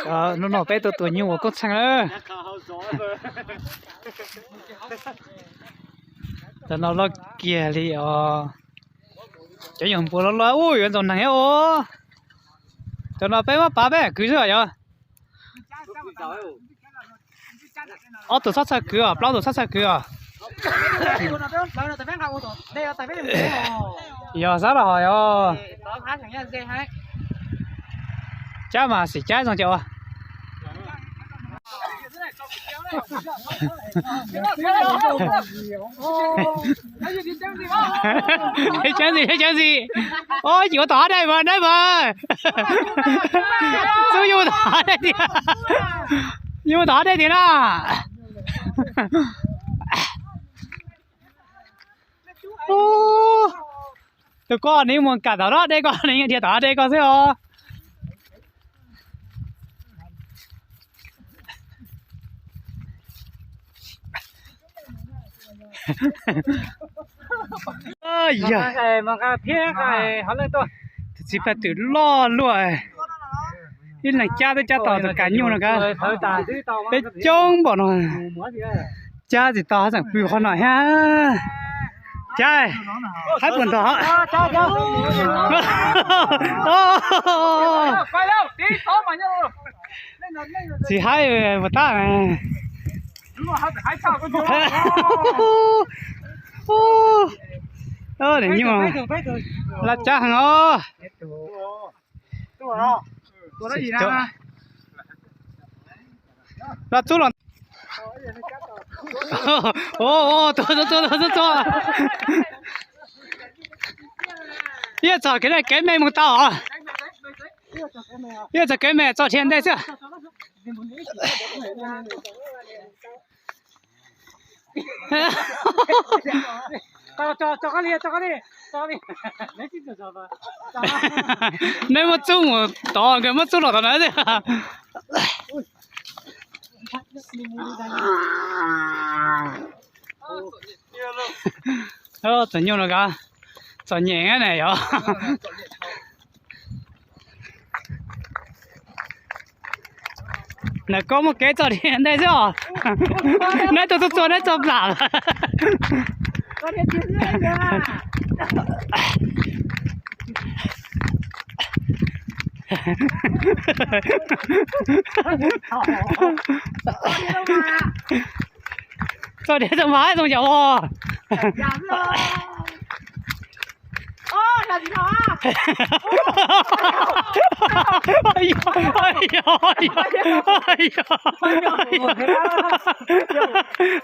Hnub no peb tuaj tua nyuj ua koob tsheej lawm. Tam no loj kiag li os. Cov yawg npua loj loj ub yuav ntxoov neeg thiab os. Tam no peb muab pav peb kwv xwb os yog. Ob tug txhob txhawj kwv os, plaub tug txhob txhawj kwv os. Yog xab los hos yog. Cab mas xim cab zoo cas ua. Cab ntxim, cab ntxim. Os, yuav tom hav dej mas, dej mas. Xub yuav tom hav dej tiag. Yuav tom hav dej tiag na. Tus koj nws mus kam tom hav dej, koj nws dhia tom hav dej koj xwb os. Yog tus txiv paj twm loj luaj, ib leeg cab twb cab tau tus kas nyuj no kab. Peb coob npaum no, cab tsis tau hab tseem pw qhov no thiab. Cab, haib puas ntog. Tsis haib puas tab. Niam nyuj laj cab heev os. Laj txub los. Ib txog kev, kev me mus tau os. Ib txog kev me txog dhia ntej xwb. Neb muab txub mus tod, nkawd muab txub los tom na. Txom nyem no, txom nyem na yog. Nws koj muaj kev txom nyem ntej xwb os. Neb tuaj txog txog neb txog plam. Txom nyem txom nyem zoo yam os.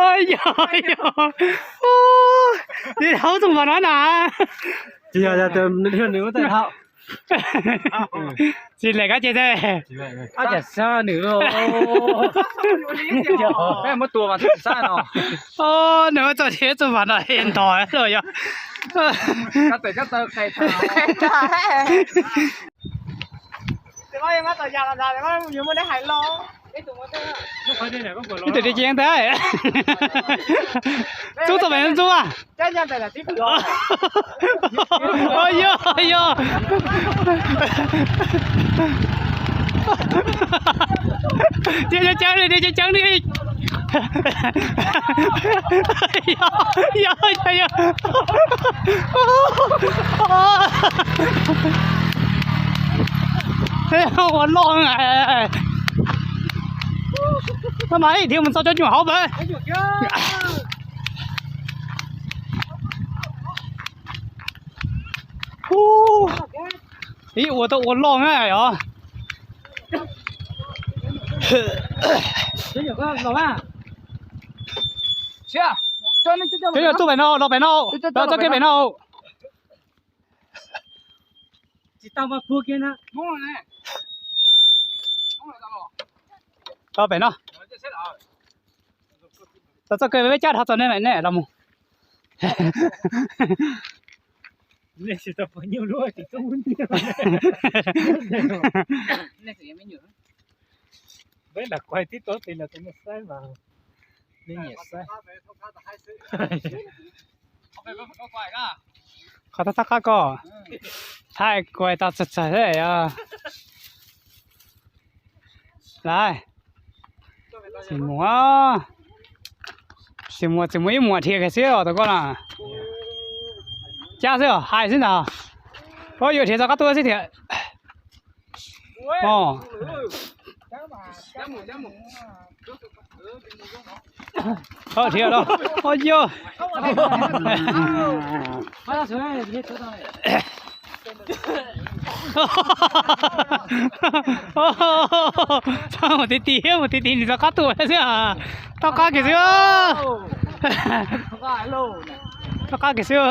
Yog, yog, yog. Ub, tsis tau txooj pas no na. Tsis lem kab ces teb. Nws muab txoj dhev txooj pas no ntog lawm yog. Ib tug dib ceev ntag. Txub txoj pem no txub a. Yog, yog. Dib ceev ceev li, dib ceev ceev li. Yog, yog, yog. Ua loj. Tab mas ib dhia mus txog cov nyuam hauv pawg. Ib ua tau ua loj na yog. Peb yog tub pem no, los pem no, peb txoj kev pem no. Los pem no. Txoj kev peb cab dhau txog nej, nej los mus. Peb lam kuaig tib tug tes los tus nej saib mas, nej nyiam saib. Qhov thab thab qab ko, thaij kuaig tau txawg txawg thiab os. Lawm, tsis mus, tsis mus, tsis mus ib muam dhia kiag xwb os, tau koj na. Cab xwb os, hais xwb ntag. Ua yuav dhia txog qab tuaj xwb thiab. Dhia los, ua yog. Mus ti ti, mus ti ti nim txog qab tuaj xwb. Toj qab kiag xwb. Toj qab kiag xwb.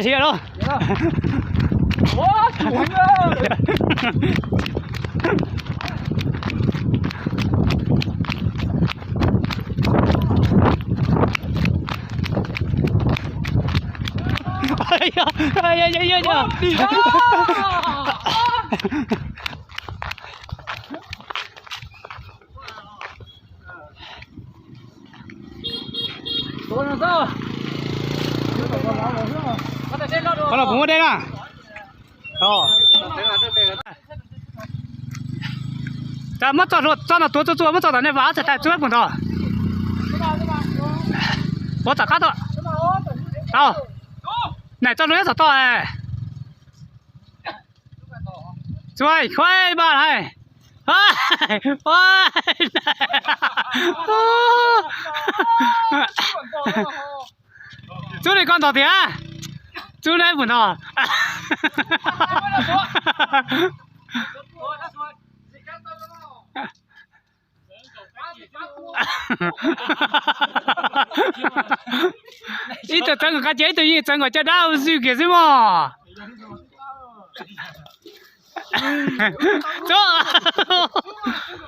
Dhia los. Qhov no puas muaj dej na? Muab txoj no tuav txuj txuj, muab txoj tom nej vas txhais tais txuj puag tod. Puag tom qab tod. Tau. Nais txoj no nyob tom tod. Txuj khuaib npaj na. Txuj li koj ntog tiag. Txuj na puag tod. Ib tug txawv nkaus qab ces, ib tug yeej txawv nkaus caj dab ua zws kiag xwb mog.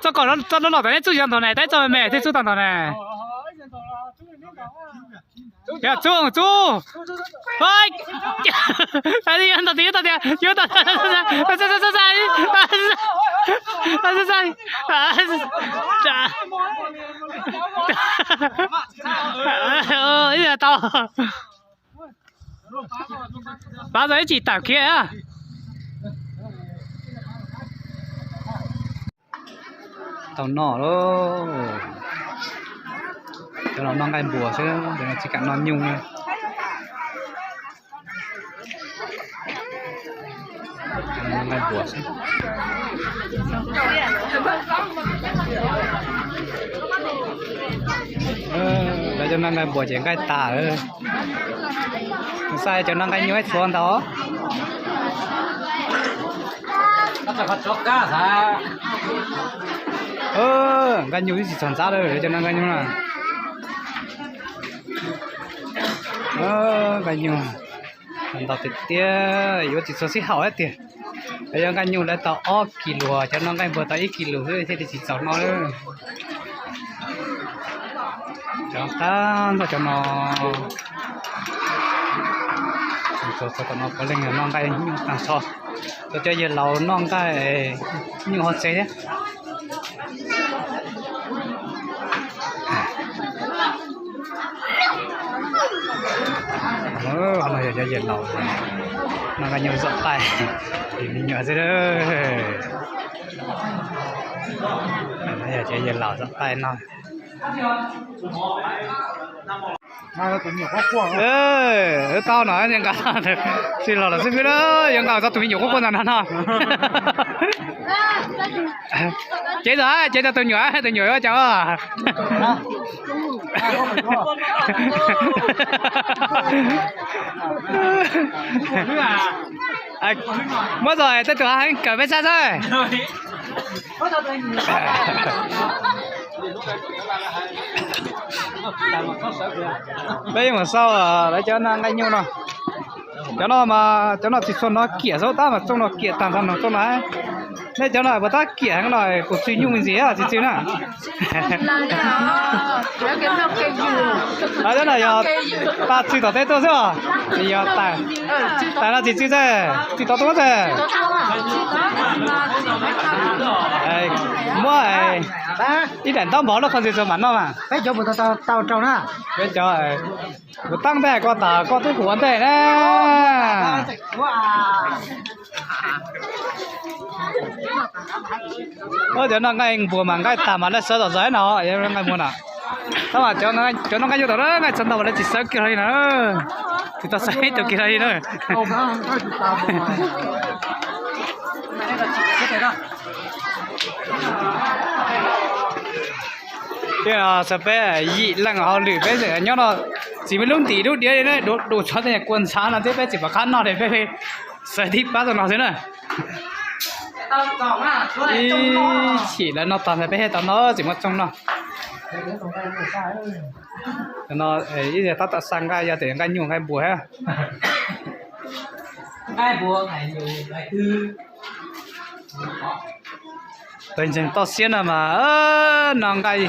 Txoj kaum no los tom nej txuj yog ntog ne, tab txoj me me thiaj txuj tau ntog ne. Txuj, txuj. Yuav ntog tiag, yuav ntog tiag, yuav ntog. Tau. Pab tau ib tsis tawm kiag. Tau noj lauj. Cov no noj nqaij npuas xwb, cov no tsis kam noj nyuj. Noj nqaij npuas xwb. Lawv cov noj nqaij npuas ces nqaij tas. Xav cov noj nqaij nyuj ib txhua ntau. Nqaij nyuj twb tsis txog ntxab lawm, lawv cov noj nqaij nyuj na. Nqaij nyuj ntau tiag tiag, yuav tsis txog sij hawm tiag. Lawv cov nqaij nyuj lawv tau ob kis lus, cov noj nqaij npuas tau ib kis lus xwb thiaj li tsis txaus noj lawm. Cov qab nrog cov no, txog tom no puav leej noj nqaij nyuj tag nrho. Cov yawg laus noj nqaij nyuj hauv tsev thiab. Qhov no yog cov yawg laus noj nqaij nyuj zom qaij, me nyuam xwb. Yog cov yawg laus zom qaij no. Wb tau no, tsis los los xib fwb na, yuav nqa tau tus me nyuam quaj quaj ntawm no no. Cev tau, cev tau tus nyuam, tus nyuam yuav cas. Muab txog tej tus heev kawm peb sab xwb. Peb yuav mus xauj lawv cov noj nqaij nyuj no. Cov no mas cov no tsis txhua no kiam xwb, tab mas txooj no kiam tag nrho no txooj no. Nej cov no puas tab kiam heev no, kuv txwv nyuj me ntsis tsis txwv na. Cov no yog tas txwv tom teb tuaj xwb os, tsis yog tas, tas no tsis txwv txawj, tsis tau tuaj txawj. Muab ib daim ntaub npog lub qhov ntxwg txog mam noj mas. Peb cov mus tau rau na. Peb cov, kuv tab ntej koj tas koj twb kuv ua ntej na. Cov noj nqaij npua mas nqaij tag mas lawv sawv tom zos no, nqaij npua no. Tab mas cov noj nqaij nyuaj tom na, nqaij txog ntau mas lawv tsis sawv kiag li na. Tsis tau sawv ib tug kiag li na. Peb yim leej hauj lwm peb nyob no tsis muaj lub ntim lub diav li na, dua txog tej kua ntxhab no thiab peb tsis pom qab noj li, peb sawv tib pab tau no xwb na. Ib chim lawv noj tag ntawd peb thiaj tau noj, tsis muaj txooj noj. No ib yam tab tom xa nqaij, yog tias nqaij nyuaj nqaij npua thiab. Tus ntseeg toj siab no mas noj nqaij,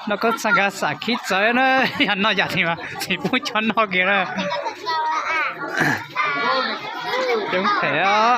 noj khaub txhab nkag xam khib txawv na, yog noj yam li mas tsis pub cov noj kiag na. Coob phem os.